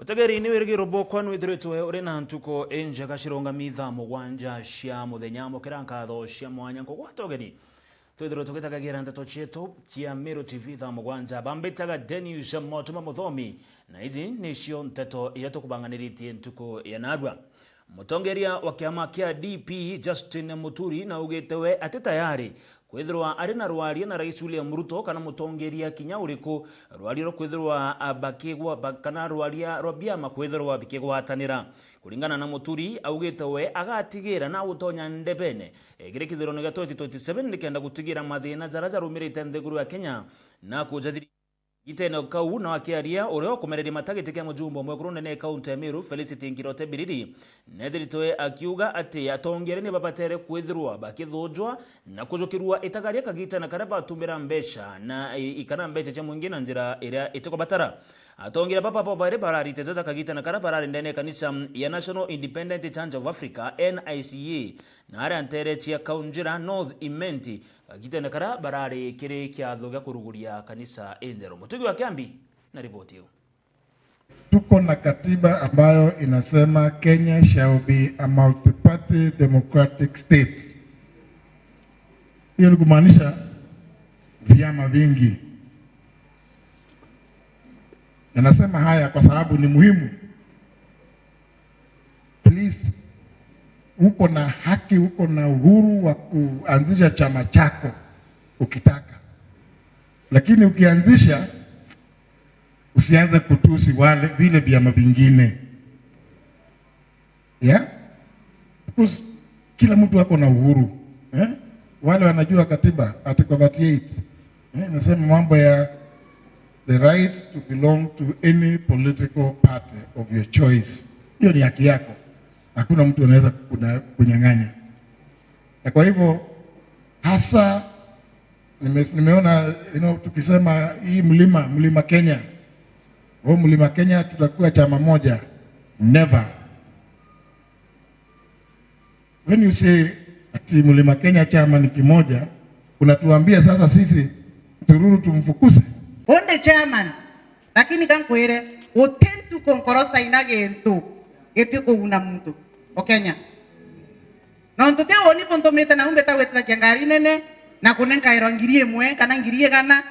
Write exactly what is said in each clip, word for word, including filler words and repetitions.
Tegeri, ni wirigiro bwakwa nwithiritwe uri na ntuku injega. Cirungami thaa mugwanja cia muthenya, mukira nkatho cia mwanya nkugwata ugeni. Twithirwe tugitagagira ndeto cietu cia Meru T V thaa mugwanja. Bambitaga Denius Motuma Muthomi, na iji nicio nteto iria tukubanganiritie ntuku ya narua. Mutongeria wa kiama kia D P, Justin Muturi, naugite we ati tayari kwithirwa ari na rwaria na Rais William Ruto kana mutongeria kinya uriku, rwaria rwa kwithirwa, a, bakigwa, ba-, kana rwaria rwa biama kwithirwa bikigwatanira. Kuringana na Muturi, augite we agatigira na gutonya ndebene, e, kiri kithurano gia twenty twenty-seven nikenda gutigira mathina jaria jarumirite nthiguru ya Kenya na kujathiri. Gitene kau, na akiaria uria ukumereria mata giti kia mujumbe mwekuru ndene ya kaunti ya Meru, Felicity Nkirote Biriri, nethiritwe akiuga ati atongeria ni babatere kwithirwa bakithunjwa na kujukirua itagaria kagitene karia batumira mbeca na i-, ikana mbeca cia mwingi na njira iria itikubatara. Atongeria baba bo bairi bararite jaja kagitene karia barari ndene ya kanisa ya National Independent Church of Africa, N I C A, na aria ntere cia Kaunjira North Imenti, gagitene karia barari kiri kiatho gia kuruguria kanisa intheru. Mutugi wa Kiambi na riboti iu. Tuko na katiba ambayo inasema Kenya shall be a multi-party democratic state. Hiyo ni kumaanisha vyama vingi. Na nasema haya kwa sababu ni muhimu. Please, uko na haki, uko na uhuru wa kuanzisha chama chako ukitaka, lakini ukianzisha, usianze kutusi wale vile vyama vingine. Yeah? Because kila mtu ako na uhuru. Eh? Wale wanajua katiba, article thirty-eight, eh, nasema mambo ya the right to belong to any political party of your choice. Hiyo ni haki yako. Hakuna mtu anaweza kuna-, kunyang'anya. Na kwa hivyo, hasa, nime-, nimeona, you know, tukisema hii mlima, Mlima Kenya, oh, Mlima Kenya tutakuwa chama moja. Never. When you say ati Mlima Kenya chama ni kimoja, unatuambia sasa sisi Mtururu tumfukuze? Onde chairman, lakini kankwire, guti ntuku nkoro saina gintu gitikuuna muntu o Kenya. Nontu ti uni buntumite nau mbita gwitithagia ngari nene na kunenkairwa ngiri imwe kana ngiri igana,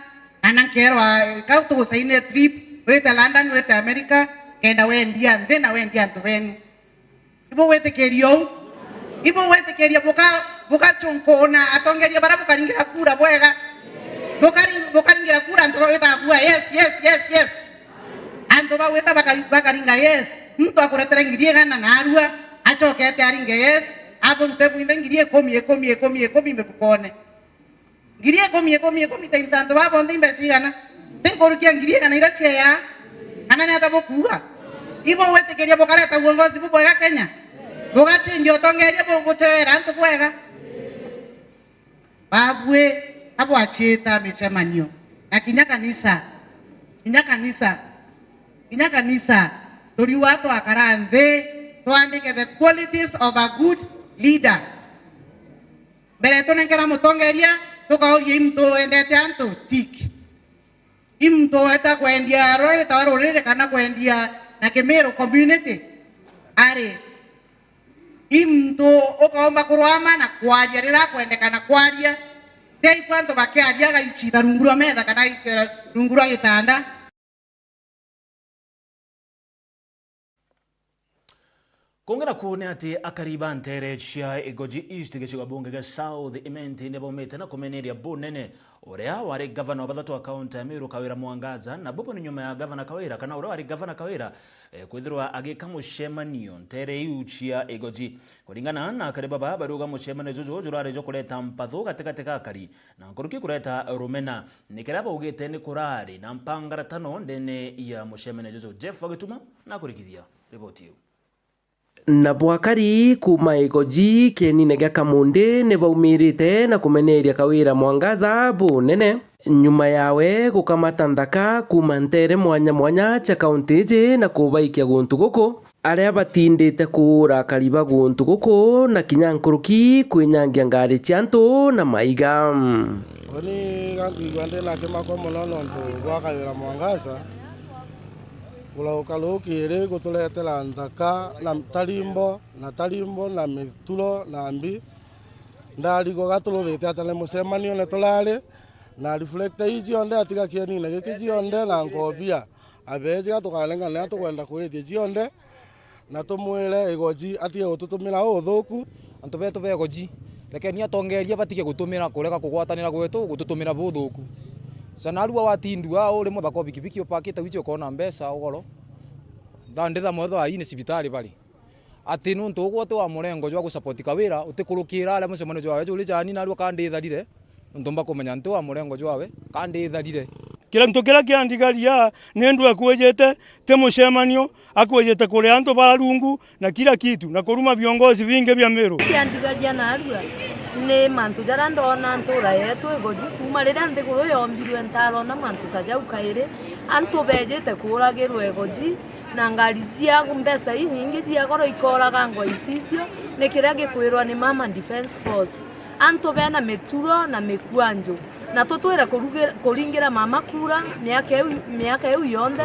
kana nkeerwa, eh, kau tugusaine trip, wite London, wite America, kenda wendia nthi na wendia antu benu. Ibugwitikiria uu? Ibugwitikiria buka-, bukachunkuna atongeria baria bukaringira kura bwega? Bukari-, bukaringira kura antu bagwita kuuga, "Yes, yes, yes, yes." Antu bagwita bakari-, bakaringa yes. Muntu akuretere ngiri igana naarua, acokete aringe yes, aburute bwinthe ngiri ikumi, ikumi, ikumi, ikumi mifukone. Ngiri ikumi, ikumi, ikumi times antu baa bonthe imbeca igana? Ti nkurukia ngiri igana iria cieyaa? Kana ni ata bukuuga? Ibo gwitikiria bukareta uongozi bubwega Kenya? Bugachinjia utongeria bu-, bucheera antu bwega? Babui abwachita micemanio na kinya kanisa, kinya kanisa, kinya kanisa, turiuga twakara nthi twandike the qualities of a good leader. Mbere tunenkera mutongeria, tukauria, i muntu wendete antu? Tick. I muntu weta kwendia ruria rwitawa ruriri kana kwendia na Kimiru community? Ari. I muntu ukaumba kurwama na kwaria riria akwendeka na kwaria? Ti aikwa antu bakiaria agaicitha rungu rwa metha kana aichira rungu rwa gitanda? Kungi naku ni ati akari ba ntere cia Igoji East, gicigo bunge gia South Imenti, ni baumite na kumeneria bunene uria wari gavana wa bathatu wa kaunti ya Meru, Kawira Mwangaza, na bubu ni nyuma ya gavana Kawira, kana uria wari gavana Kawira, eh, kwithirwa agika mucemanio ntere iu cia Igoji. Kuringana na akari baba, bariuga mucemanio juju jurari jwa kureta mpathu gatigati ga akari na nkuruki kureta rumena. Ni kiria baugite ni kurari na mpangaratano ndene ya mucemanio juju. Jeff Wagituma na kurikithia riboti iu. Nabo akari kuuma Igoji kienine gia Kamundi ni baumirite na kumeneria Kawira Mwangaza bunene, nyuma yawe gukamata nthaka kuuma ntere mwanya mwanya cia kaunti iji na kubaikia guntu guku, aria batindite kuura akari ba guntu guku na kinya nkuruki kwinyangia ngari cia antu na maiga. Uni gankwigua ndina kimakwa mono nontu bwa Kawira Mwangaza. Kurauka rukiri guturetera nthaka na tarimbo, na tarimbo na mituro na mbi. Ndarigwa gaturuthite ata ni mucemanione turari, na reflector ii cionthe atiga kienine giki cionthe na nkobia. Abeejiga tukarenganira tukwenda kwithia cionthe, na tumwire Igoji atige gututumira uthuku. Antu betu ba Igoji, rekeni atongeria batige gutumira kurega kugwatanira gwetu gututumira buthuku. Canarua watindua uri muthaka o bikibiki upakite wichi ukona mbeca ugoro. Thanditha mwetho aini cibitari bari. Ati nuntu ugwe uti wa murengo jwa gusapoti Kawira, utikurukira aria mucemanio jwawe juri jani narua kanditharire. Nontu mbakumenya nti wa murengo jwawe, kanditharire. Kiria ntu kiria kiandigaria ni ndu akwijite ti mucemanio, akwijite kuria antu ba rungu na kila kitu, na kuruma viongozi vingi via Meru. Kiandigaria narua ni mantu jaria ndona ntura yetu Igoji. Kuma riria nthiguru yombirwe ntarona mantu ta jau kairi. Antu bejite kuuragirwa Igoji, na ngari cia mbeca inyingi cia goro ikoragangwa icicio, ni kiria gikwirwa ni Mama Defence Force. Antu bena mituro na mikwanjo, na tutwire kurugi-, kuringira mama kura miaka iu, miaka iu yonthe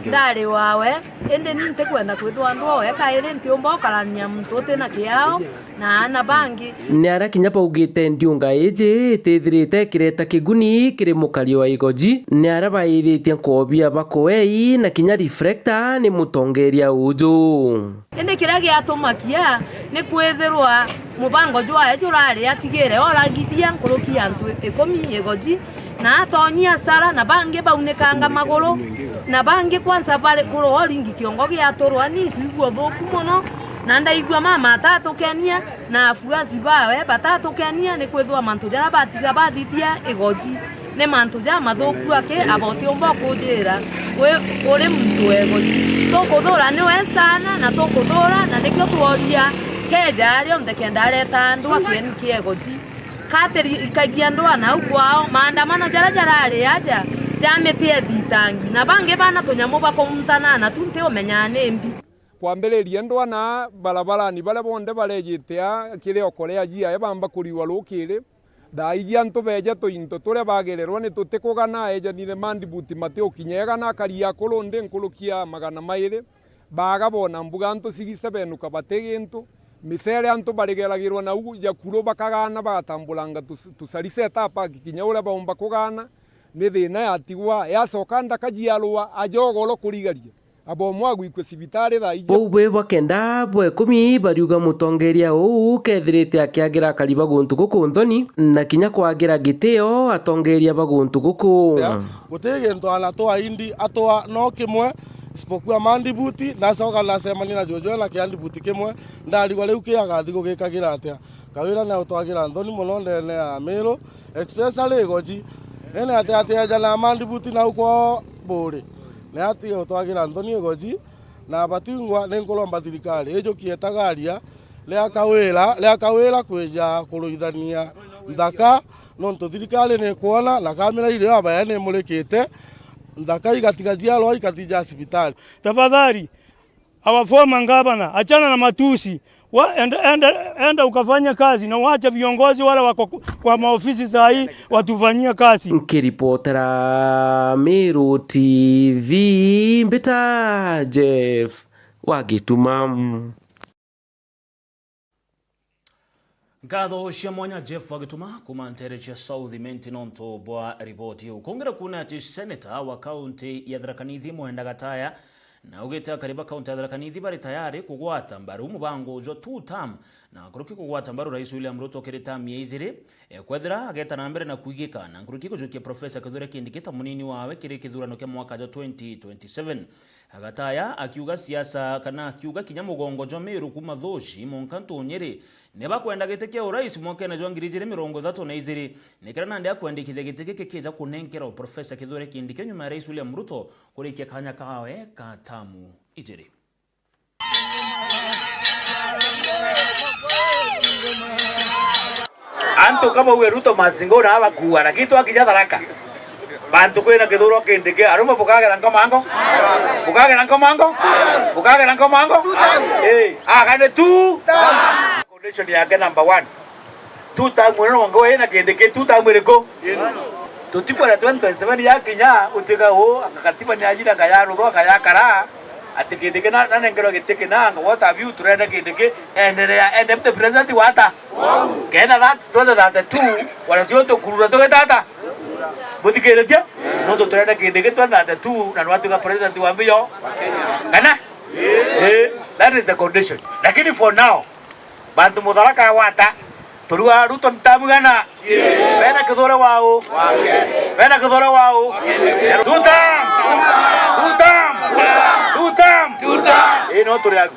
ndari wawe, indi ni ntikwenda kwithwa ndwoe kairi, ntiumba ukarania muntu utina kiao na aana bangi. Ni aria kinya baugite ndiunga iji itithirite ikireta kiguni kiri mukari wa Igoji, ni aria baithitie nkobia ba Kuwei na kinya reflector ni mutongeria uju. Indi kiria giatumakia ni kwithirwa mubango jwae jurari atigire oragithia nkuruki ya antu ikumi Igoji, na atonyia asara, na bangi baunikanga maguru, na bangi kwanza bari kurwa uringi kiongo giaturwa. Ni nkwigua uthuku mono, na ndaigua mama atatukenia, na afuasi bawe batatukenia, ni kwithirwa mantu jaria batiga bathithia Igoji ni mantu jamathuku aki aba utiumba ukujira wi uri muntu wa Igoji. Tukuthura niwe sana na tukuthura, na nikio tworia keja aria onthe kenda areta andu akieni kia Igoji. Katirikagia ndwaa nau kwao, maandamano jaria jarari aja ja miti ethitangi, na bangi bana tunyamu bakumutana na tu ntiumenyaa ni mbi. Kwambiriria ndwaa na barabarani, baria bonthe barejite a kiri okorea jiae bamba kuriwa rukiri. Thaa iji antu beja tuinto turia bagererwa ni tutikugana, ejanire mandibuti matiukinya egana, akari akuru ndi nkuruki ya magana mairi. Baaga boona mbuga antu sixty benuka bati gintu. Micere antu barigeragirwa nau jakuru bakagaana bagatamburanga tus-, tusariseta apaki kinya uria baumba kugaana. Ni thina yatigwa, yacoka ndaka jiarua, aja ugoro kurigaria. Abomwe agwikue cibitari thaa iji. Bau bwi bwa kenda bwa ikumi bariuga mutongeria uu kethirite akiagira akari ba guntu guku nthoni, na kinya kwagira gitio atongeria ba guntu guku. Guti gintu anatwaa indi atwaa no kimwe, isipokuwa mandibuti, nacoka nacemania na juju ena kiandibuti kimwe, ndarigwa riu ki agathi gugikagira atia? Kawira ni utwagira nthoni mono ndene ya Meru, especially Igoji. Nene ati ati eja na mandibuti nau kwao Buri. Ni atige utwagira nthoni Igoji, na batwingwa ni nkuromba thirikari ijukie itagaria ria Kawira, ria Kawira kwija kuruithania nthaka, nontu thirikari ni ikwona na kamera irio abaya ni imurikite, nthaka igatiga ciarwa ikathija cibitari. Tafadhali, our former governor, achana na matusi. Wa-, enda, enda, enda ukafanya kazi na wacha viongozi wale wako ku-, kwa maofisi saa hii watufanyie kazi. Nkiripotera Meru T V, mbita Jeff wa Gituma. Nkatho cia mwanya Jeff wa Gituma kuma ntere cia South Imenti nontu bwa riboti iu. Kwongera kuuna ati seneta wa kaunti ya Tharaka Nithi Mwenda Gataya na augite akari ba kaunti ya Tharaka Nithi bari tayari kugwata mbaru mubango jwa two term, na nkuruki kugwata mbaru Rais William Ruto kiri term ya ijiri, e, kwethira ageta na mbere na kwigika, na nkuruki kujukia Professor Kithure Kindiki ta munini wawe kiri kithurano kia mwaka jwa twenty twenty-seven. Gataya akiuga siasa, kana akiuga kinya mugongo jwa Meru kuma Thuci, Munkantu, Nyeri, ni bakwenda giti kia urais mwakene jwa ngiri ijiri mirongo ithatu na ijiri, ni kenda nandi akwendekithia giti giki kija kunenkerwa Professor Kithure Kindiki nyuma ya Rais William Ruto kurikia kanya kawe ka tamu ijiri. Antu kama uwe Ruto must go na abakuwa, lakini twakinya Tharaka, bantu kwina kithuro Kindiki, arume bukagera nkomango, bukagera nkomango, bukagera nkomango. Eh, agane tu. Condition yake number one. Two term ino ngo ina Kindiki, two term iriku? Tutikwenda twenty twenty-seven yakinya, utwika uu, anga katiba ni ajira, anga ya ruthu, anga ya kara, ati Kindiki na, nanengerwa giti kina, anga what have you, turenda Kindiki, endelea, ende the president wata. Kenda that twenty thirty-two, wana tio tukurura tugitata. Muthikiritie? Nontu turenda Kindiki twenty thirty-two, na nwatuika president wa mbio. Kana? Eh, that is the condition. Lakini for now, bantu Mutharaka gwata, turiga Ruto ntamugana. Bena Kithure wau. Bena Kithure wau. Two term. Two term. Two term. Ii no turi agu.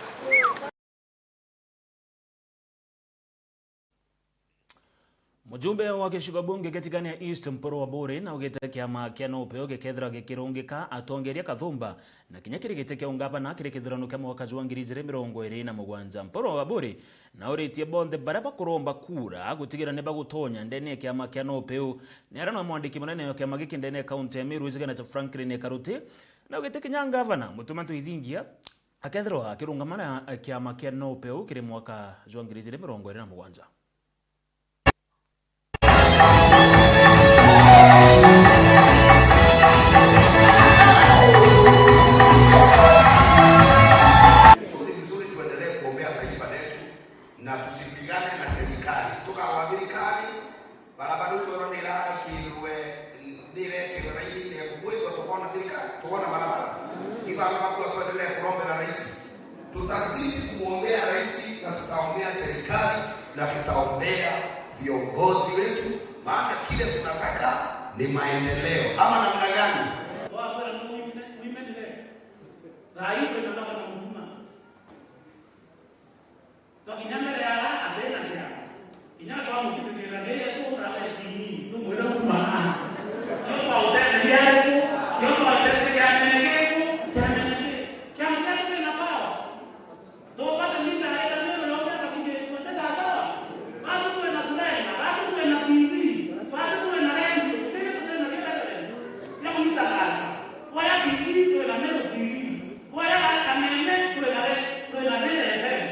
Mujumbe wa gicigo bunge gia Tigania East, Mpuru Waburi, naugite kiama kia NOPEU gikethira gikirungika atongeria kathumba na kinya kiri giti kia ungavana kiri kithurano kia mwaka jwa ngiri ijiri mirongo iri na mugwanja. Mpuru Waburi nauritie bonthe baria bakuromba kura gutigira ni bagutonya ndene ya kiama kia NOPEU. Ni aranwa mwandiki munene wa kiama giki ndene ya kaunti ya Meru, Ijigana cha Franklin Karuti, naugite kinya ngavana Mutuma Twithingia akethirwa akirungama na kiama kia NOPEU kiri mwaka jwa ngiri ijiri mirongo iri na mugwanja. Sote vizuri, tuendelee kuombea taifa letu na tusipigane na serikali. Tukagwa thirikari, barabara iu twona ni irakirwe, ni irekirwe raini, ni ikugwithwa, tukona thirikari, tukona barabara. Ni baba bakua tuendelee kurombera rais. Tutazidi kumwombea rais na tutaombea serikali na tutaombea viongozi wetu, maana kile tunataka ni maendeleo. Ama namna gani? Wakwira no women, women rep. Thaa hii tunataka na Mutuma. Twakinya mbere ya ara, athina kiama. Kinya twamutithikirira, ngai etu ukarara itini, tumwire kuma aa. Nio twautethia ariku, nio twautethia kiama giku, kiama giku. Kiama kiaku kina power. Tupate leader aita Meru yonthe akakinyithua, nti sawasawa? Batu tuwe na turenga, batu tuwe na T V, batu tuwe na radio, tutige tuwe na kila kitu. Ndio kuita kazi. Kwa ya T V tuwe na Meru T V. Kwa ya Kameme tuwe na re-, tuwe na Meru F M.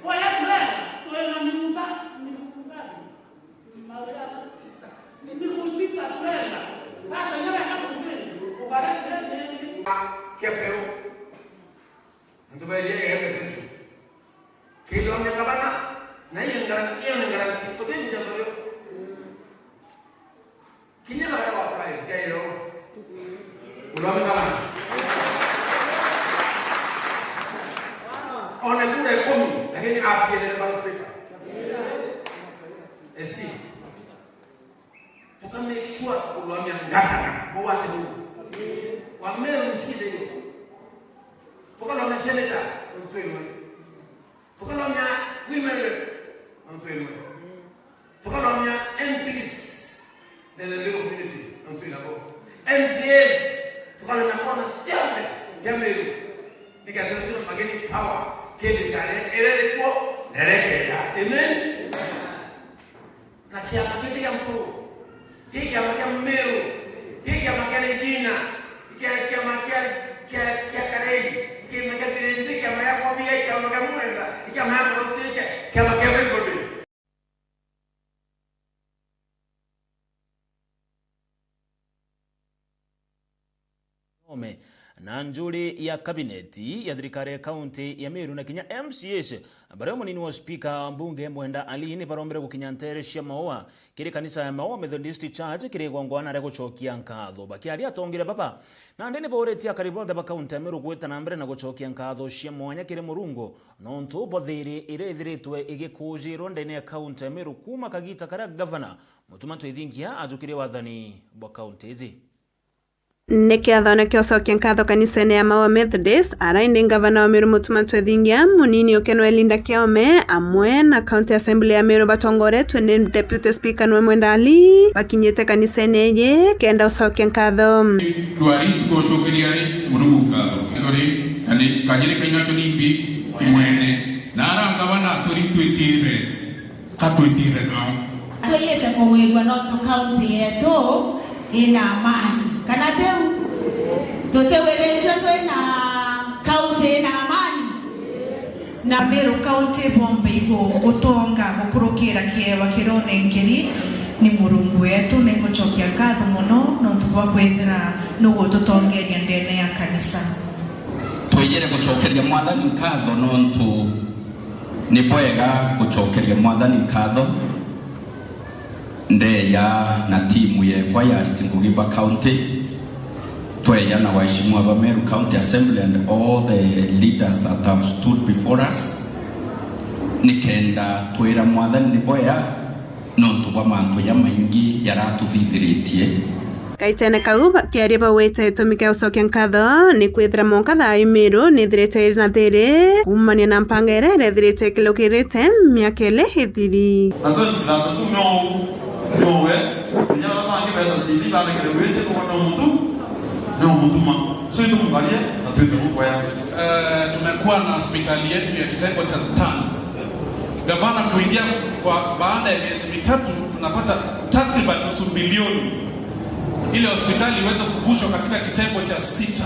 Kwa ya turenga, tuwe na miruta, miruta ngapi? Ni miruta sita. Ni miruta sita turenga. Sasa ndio ya kazi. Ukare sasa. Kepeo. Antu baingi egere message. Kithirwa ni gavana, na iyo ni guarantee, iyo ni guarantee, uti nchezo yo. Kinya baria wa apply, kairo. Ulwa ni gavana. Ona kura ikumi, lakini apielele ballot paper. Esi. Tuka make sure tukulomia ngavana, mugwate huu. Wa Meru mshinde hiyo. Tukalomia senator, mtwelwe. Tukalomia women rep, mtwelwe. Tukalomia M Ps, the Meru community, mtwelwe. M C As, tukalomia kona siame, siame. Nikasema mageni power, kile kale, ele kwa, ndelekea. Amen. Na kiama giki gia Mpuru, ki kiama kia Meru, ki kiama kia Regina, ki kiama kia, kia, kia Karei, ki kiama kia Tirindi, kiama gia Kobia, kiama kia Mwenda, kiama gia Muroti, kiama kia everybody. Ome na njuri ya kabineti ya thirikari ya kaunti ya Meru na kinya M C As, baria munini wa spika wa mbunge Mwenda Ali, ni barombere gukinya ntere cia Maua kiri kanisa ya Maua Methodist Church kiri igongwana ria gucokia nkatho. Bakiaria atongeria baba, nandi ni bauritie akari bonthe ba kaunti ya Meru gwita na mbere na gucokia nkatho cia mwanya kiri Murungu, nontu bwa thiri iria ithiritwe igikujirwa ndene ya kaunti ya Meru kuuma kagita karia gavana Mutuma Twithingia ajukirie wathani bwa kaunti iji. Ni kiathone kia ucokia nkatho kanisene ya Maua Methodist, ara indi ngavana wa Meru Mutuma Twithingia, munini ukenwe Linda Kiome, amwe na County Assembly ya Meru batongoretwe ni Deputy Speaker Noe Mwenda Ali, bakinyite kanisene iji kenda ucokia nkatho. Ndwari tukocokeria ri Murungu nkatho. Ino ri, kani, kanyiri kainacho nimbi imwene. Na ara ngavana turi twitire. Ka twitire nao. Twiyite kugwirua nontu kaunti yetu ina amani. Kana tiu? Tutiwiritue twina kaunti ina amani? Na Meru County bombe igu-, gutonga gukurukira kiewa kiria unenkeri ni Murungu wetu. Ningucokia nkatho mono Kwithira nugututongeria ndene ya kanisa. Twiyire gucokeria Mwathani nkatho nontu ni bwega gucokeria Mwathani nkatho. Ndeya na timu yekwa ya ariti ngugi ba county, tweya na waheshimiwa ba Meru County Assembly and all the leaders that have stood before us, nikenda twira Mwathani ni bwega nontu bwa mantu jamaingi jaratuthithiritie. Gaitene kau bakiaria baugite gitumi kia gucokia nkatho ni kwithira mwanka thaa ii Meru nithirite iri na thiri kuumania na mpanga iria irethirite ikilukirite miaka iri ithiri. Na twenty thirty-two no, no we, kinya baria bangi beeta C V bandikire gwiti, no, no mutu, no mutuma. So, itumbarie na twite gukwea. Eh, tumekuwa na hospitali yetu ya kitengo cha STAN. Gavana kuingia kwa baada ya miezi mitatu, tunapata takriban nusu bilioni. Ile hospitali iweze kuvushwa katika kitengo cha sita,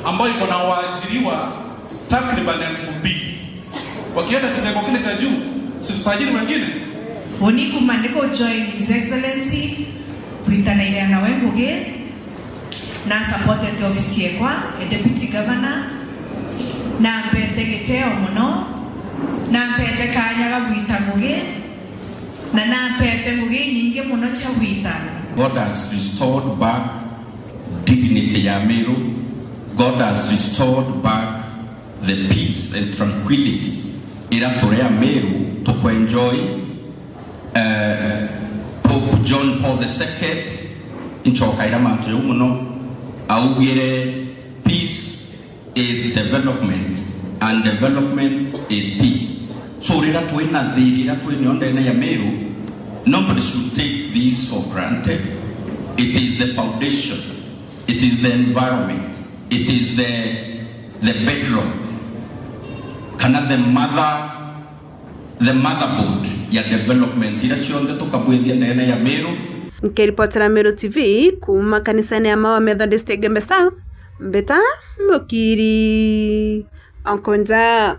ambayo iko na waajiriwa takriban elfu mbili. Wakienda kitengo kile cha juu, si tutajiri wengine? Uni kuma ni ku join His Excellency, kwitanairia nawe ngugi, na supportete ofisi yekwa e Deputy Governor, na mpete giteo mono, na mpete kanya ga gwita ngugi, na nampete ngugi inyingi mono cia gwita. God has restored back dignity ya Meru. God has restored back the peace and tranquility ira turi Ameru tukwenjoy. Eh, Pope John Paul the Second, inchokaira mantu jau mono, augire, "Peace is development and development is peace." So, rira twina thiri, rira twinio ndene ya Meru, nobody should take this for granted. It is the foundation, it is the environment, it is the, the bedrock, kana the mother, the motherboard ya development ira cionthe tukabwithia ndene ya Meru. Nkiripotera Meru T V kuuma kanisene ya Maua Methodist Igembe South, Mbita Mukiri Onkonja.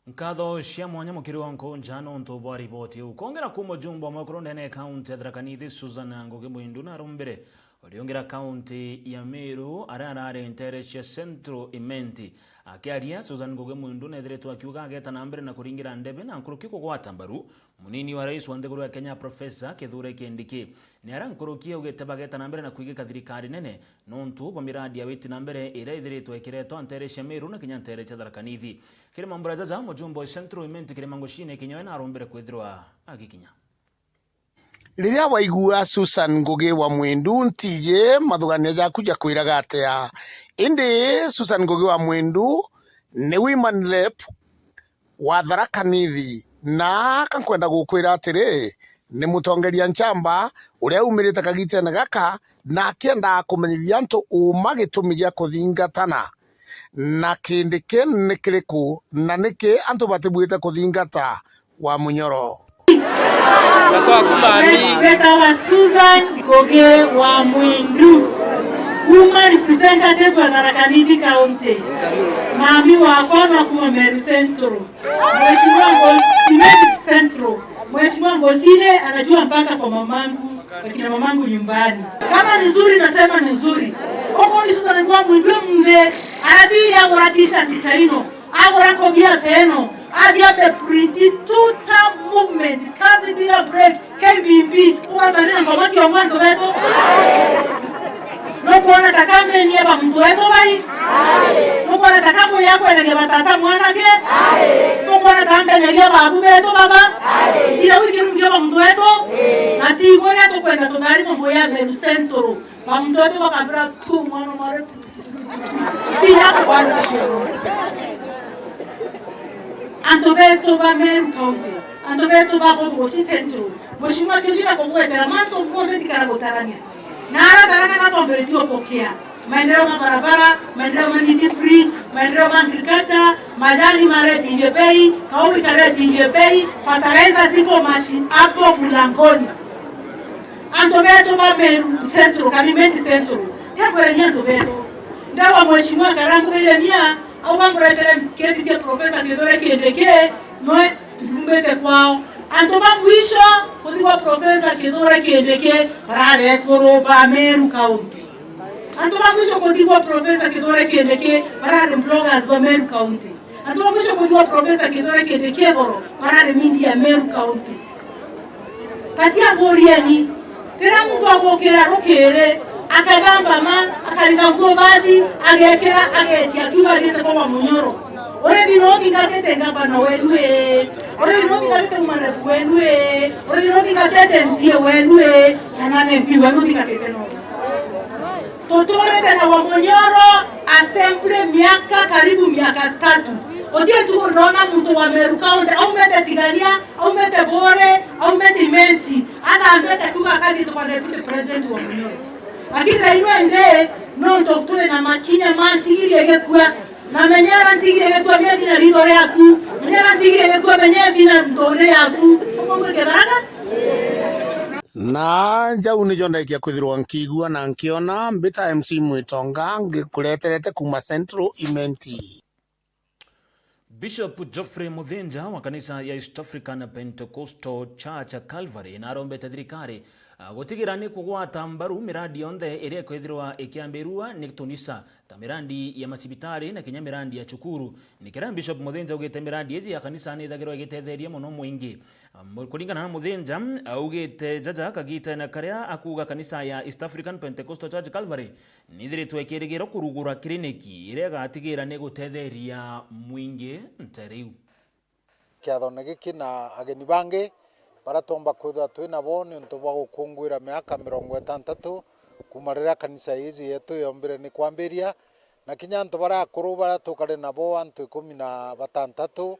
Nkatho cia mwanya Mukiri Onkonja nontu bwa riboti iu. Kwongera ku mujumbe wa mwekuru ndene ya kaunti ya Tharaka Nithi, Susan Ngugi Mwindu, narombire uriungira kaunti ya Meru aria arari ntere cia Central Imenti. Akiaria, Susan Ngugi Mwindu nethiritwe akiuga ageta na mbere na kuringira ndebe na nkuruki kugwata mbaru munini wa rais wa nthiguru ya Kenya, Professor Kithure Kindiki. Ni aria nkuruki augite bageta na mbere na kwigika thirikari nene nontu bwa miradi ya witi na mbere iria ithiritwe ikiretwa ntere cia Meru na kinya ntere cia Tharaka Nithi. Kiri mambura jaja, mujumbe wa Central Imenti Kirima Ngucine Kinyoe narombire kwithirwa agikinya. Riria waigua Susan Ngugi wa Mwindu, ntiji mathugania jaku jakwiraga atia? Indi Susan Ngugi wa Mwindu ni women rep wa Tharaka Nithi, na ka nkwenda gukwira atiri, ni mutongeria nchamba uria umirite kagitene gaka, na akiendaga kumenyithia antu uuma gitumi gia kuthingatana, na Kindiki ni kiriku, na niki antu batibuite kuthingata wa munyoro. Mbetawa Susan Ngugi wa Mwindu, kuma representative wa Tharaka Nithi County. Mami wakwa na kuma Meru Central. Mheshimiwa Ngoci-, Imenti Central. Mheshimiwa Ngocine anajua mpaka kwa mamangu, kwa kina mamangu nyumbani. Kama ni nzuri, nasema ni nzuri. Okorwo ni Susan Ngugi wa Mwindu, mbe arathire agura t-shirt ta ino. Agura ngugi ta ino, athie ambe print two-term movement, kazi bila break, K B B, ugatharira ngoma kiongo antu betu. Nukwona ta kampeni ya ba muntu wetu bai? Nukwona ta kampeni ya kwenderia batata mwanake? Nukwona ta kampeni ya babu betu baba? Ira wiki rungi ba muntu wetu? Na ti igwe ria tukwenda tuthari mambo ya Meru Central. Ba muntu wetu bakabira tu mwana mware. Tinya kwani tucio. Antu betu ba Meru County, antu betu ba Gogochi Central, Mheshimiwa Kinjira kugwetera mantu monthe ndikara gutarania. Na aratarana na twambiritie upokea. Maendeleo ma barabara, maendeleo ma Nithi Bridge, maendeleo ma agriculture, majani maretirie bei, kauri karetirie bei, fertilizer ziko mashi hapo mlangoni. Antu betu ba Meru Central, kana Imenti Central, tiakwirania antu betu. Ndawa Mheshimiwa Karambu Jeremia, auga mburetere kedi cia Professor Kithure Kindiki, noe tutumbite kwao. Antu ba mwisho kuthigwa Professor Kithure Kindiki barari ekuru ba Meru County. Antu ba mwisho kuthigwa Professor Kithure Kindiki barari bloggers ba Meru County. Antu ba mwisho kuthigwa Professor Kithure Kindiki iguru barari media Meru County. Kati amburieni, riria muntu agukira rukiri, akagamba ma, akariga nguo bathi, agekira, agetia, akiuga athiite kwa Wamunyoro. Urithi no uthingatite ngavana wenu ii? Urithi no uthingatite umarebu wenu ii? Urithi no uthingatite M C A wenu ii? Kana M P wenu uthingatite no? Tuturite na Wamunyoro assembly miaka karibu miaka tatu. Uti ntuku ndona muntu wa Meru County aumite Tigania, aumite Buuri, aumite Imenti, athambite kuuma akathii kwa deputy president Wamunyoro. Lakini thaa ino indi, nontu turi na makinya ma ntigiri igikua, na menyera ntigiri igikua, menya thina ritho riaku, menyera ntigiri igikua, menya thina nthoni yaku, uguo gwiketharaga. Na jau nijo ndaikia kwithirwa nkiigua na nkiona, mbita M C Mwitonga, ngikureterete kuuma Central Imenti. Bishop Geoffrey Muthinja wa kanisa ya East African Pentecostal Church Calvary narombete thirikari, ah, gutigira ni kugwata mbaru mirandi yonthe iria ikwithirwa ikiambirua ni tunisa, ta mirandi ya macibitari na kinya mirandi ya cukuru. Ni kiria Bishop Muthinja augite mirandi iji ya kanisa ni ithagirwa igitetheria mono mwingi. Ah, mu-, kuringana na Muthinja, augite jaja kagitene karia akuuga kanisa ya East African Pentecostal Church Calvary nithiritwe ikirigirwa kurugura kiriniki iria igatigira ni gutetheria mwingi ntere iu. Kiathone giki na ageni bangi baria twomba kwithirwa twi nabo niuntu bwa gukunguira miaka mirongo itantatu kuuma riria kanisa iji yetu yombire ni kwambiria, na kinya antu baria akuru baria tukari nabo, antu ikumi na batantatu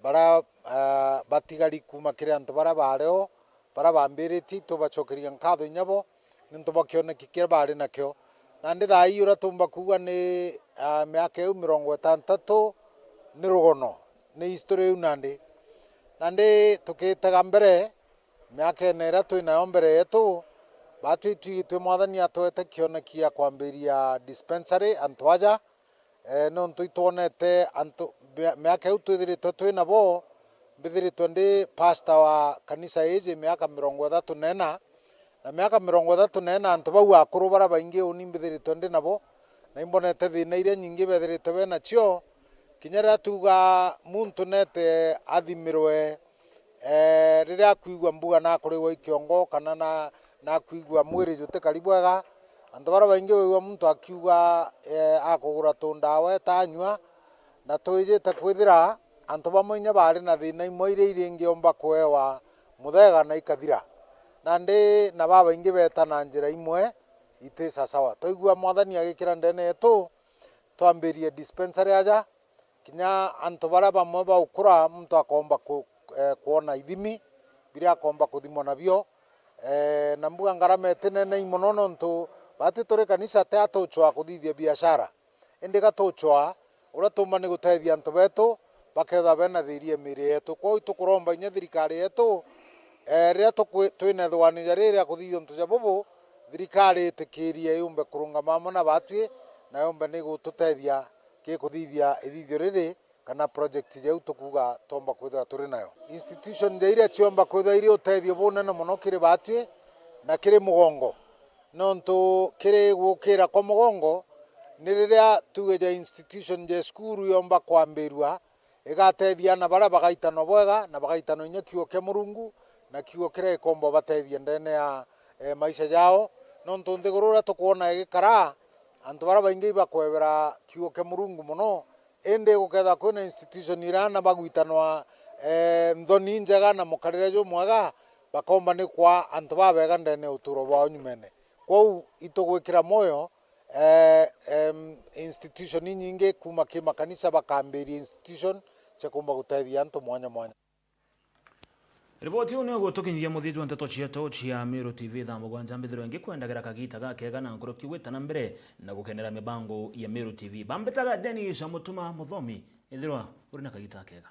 baria, ah, batigari kuuma kiri antu baria bario, baria bambiritie, itubacokeria nkatho inya bo, niuntu bwa kioneki kiria baari nakio. Nandi thaa ii uria tuumba kuuga ni, ah, miaka iu mirongo itantatu ni rugono, ni history iu nandi. Nandi tukitega mbere, miakene iria twi nayo mbere yetu, baatwi itwigitue Mwathani atwete kioneki gia kwambiria dispensary antu aja, eh, nontu itwonete antu, mia-, miaka iu twithiritwe twi nabo, mbithiritwe ndi pastor wa kanisa iji miaka mirongo ithatu na ina, na miaka mirongo ithatu na ina antu bau akuru baria baingi uni mbithiritwe ndi nabo, na imbonete thina iria nyingi bethiritwe benacio, kinya riria tuuga muntu nete athimirwe, eh, riria akwigua mbuga nakurigwa i kiongo kana na, nakwigua mwiri jutikari bwega, antu baria baingi waigua muntu akiuga, eh, akugura tundawa eta anyua, na twijite kwithira antu bamwe inya baari na thina imwe iria iringiomba kuewa muthega na ikathira. Nandi na babaingi beeta na njira imwe iti sasawa. Twaigua Mwathani agikira ndene yetu, twambirie dispensary aja, kinya antu baria bamwe baukura, muntu akomba ku-, eh, kwona ithimi biria akomba kuthimwa nabio. Eh, na mbuga ngarama itinenei mono, nontu bati turi kanisa ti atucwaa kuthithia biashara, indi gatucwaa uria tuumba ni gutethia antu betu bakethirwa bena thiiri ya miiri yetu. Kwou itukuromba inya thirikari yetu, eh, riria tukwi-, twina ithugania riri ria kuthithia untu ja bubu, thirikari itikirie yumbe kurungama amwe na batwi, na yumbe ni gututethia kiri kuthithia ithithio riri kana project jau tukuuga twomba kwithirwa turi nayo. Institution ja iria ciomba kwithirwa iri utethio bunene mono kiri batwi na kiri mugongo, nontu kiri gukira kwa mugongo ni riria tuge ja institution ja cukuru yomba kwambirua, igatethia ana baria bagaitanwa bwega na bagaitanwa inya kiugo kia Murungu na kiugo kiria gikomba ubatethia ndene ya, eh, maisha jao. Nontu nthiguru uria tukwona igikara, antu baria baingi ibakwebera kiugo kia Murungu mono, indi gukethirwa kwina institution iria ana bagwitanwa, eh, nthoni injega na mukarire jumwega, bakomba ni kwa antu babega ndene ya uturo bwao nyumene. Kwou itugwikira mwoyo, eh, em, institution inyingi kuuma ki makanisa bakambiria institution cia kuumba gutethia antu mwanya mwanya. Riboti iu niyo gutukinyithia muthia jwa nteto cietu cia Meru T V thaa mugwanja. Mbithirwe ngikwendagira kagita gakega na nkuruki gwita na mbere na gukenera mibango ya Meru T V. Bambitaga Dennis Mutuma Muthomi, ithirwa uri na kagita gakega.